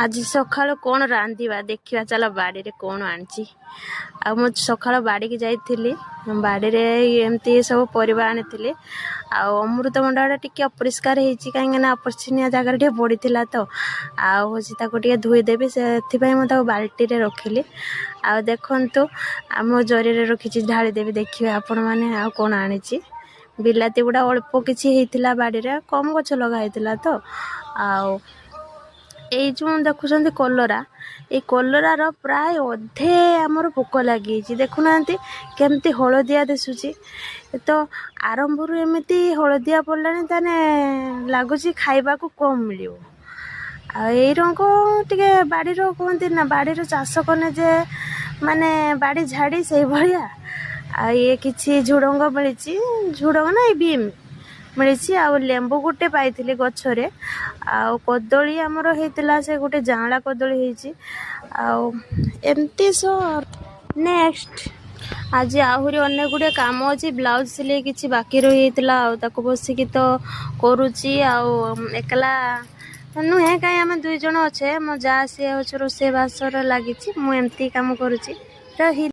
ଆଜି ସକାଳୁ କ'ଣ ରାନ୍ଧିବା ଦେଖିବା। ଚାଲ, ବାଡ଼ିରେ କ'ଣ ଆଣିଛି। ଆଉ ମୁଁ ସକାଳ ବାଡ଼ିକି ଯାଇଥିଲି। ବାଡ଼ିରେ ଏମିତି ସବୁ ପରିବା ଆଣିଥିଲି। ଆଉ ଅମୃତଭଣ୍ଡା ଗୁଡ଼ା ଟିକେ ଅପରିଷ୍କାର ହେଇଛି, କାହିଁକିନା ଅପରିଷ୍କାର ଜାଗାରେ ଟିକେ ପଡ଼ିଥିଲା ତ। ଆଉ ହେଉଛି ତାକୁ ଟିକେ ଧୋଇଦେବି, ସେଥିପାଇଁ ମୁଁ ତାକୁ ବାଲ୍ଟିରେ ରଖିଲି। ଆଉ ଦେଖନ୍ତୁ, ଆମ ଜରିରେ ରଖିଛି, ଢାଳିଦେବି, ଦେଖିବେ ଆପଣମାନେ। ଆଉ କ'ଣ ଆଣିଛି? ବିଲାତି ଗୁଡ଼ା ଅଳ୍ପ କିଛି ହେଇଥିଲା ବାଡ଼ିରେ, କମ୍ ଗଛ ଲଗା ହେଇଥିଲା ତ। ଆଉ ଏଇ ଯେଉଁ ଦେଖୁଛନ୍ତି କଲରା, ଏଇ କଲରାର ପ୍ରାୟ ଅଧେ ଆମର ପୋକ ଲାଗିଯାଇଛି। ଦେଖୁନାହାନ୍ତି କେମିତି ହଳଦିଆ ଦିଶୁଛି ତ। ଆରମ୍ଭରୁ ଏମିତି ହଳଦିଆ ପଡ଼ିଲାଣି, ତାହେଲେ ଲାଗୁଛି ଖାଇବାକୁ କମ୍ ମିଳିବ। ଆଉ ଏଇ ରଙ୍ଗ ଟିକେ ବାଡ଼ିର କୁହନ୍ତି ନା, ବାଡ଼ିର ଚାଷ କଲେ ଯେ ମାନେ ବାଡ଼ି ଝାଡ଼ି ସେଇଭଳିଆ। ଆଉ ଇଏ କିଛି ଝୁଡ଼ଙ୍ଗ ମିଳିଛି, ଝୁଡ଼ଙ୍ଗ ନା, ଏଇ ବିମ୍ ମିଳିଛି। ଆଉ ଲେମ୍ବୁ ଗୋଟେ ପାଇଥିଲି ଗଛରେ। ଆଉ କଦଳୀ ଆମର ହେଇଥିଲା, ସେ ଗୋଟେ ଯାଆଁଳା କଦଳୀ ହେଇଛି। ଆଉ ଏମିତି ନେକ୍ସଟ ଆଜି ଆହୁରି ଅନେକ ଗୁଡ଼ିଏ କାମ ଅଛି। ବ୍ଲାଉଜ ସିଲେଇ କିଛି ବାକି ରହିଯାଇଥିଲା, ଆଉ ତାକୁ ବସିକି ତ କରୁଛି। ଆଉ ଏକଲା ନୁହେଁ, କାହିଁ ଆମେ ଦୁଇ ଜଣ ଅଛେ। ମୋ ଯା ସିଏ ହେଉଛି ରୋଷେଇ ବାସରେ ଲାଗିଛି, ମୁଁ ଏମିତି କାମ କରୁଛି। ରହିଲି।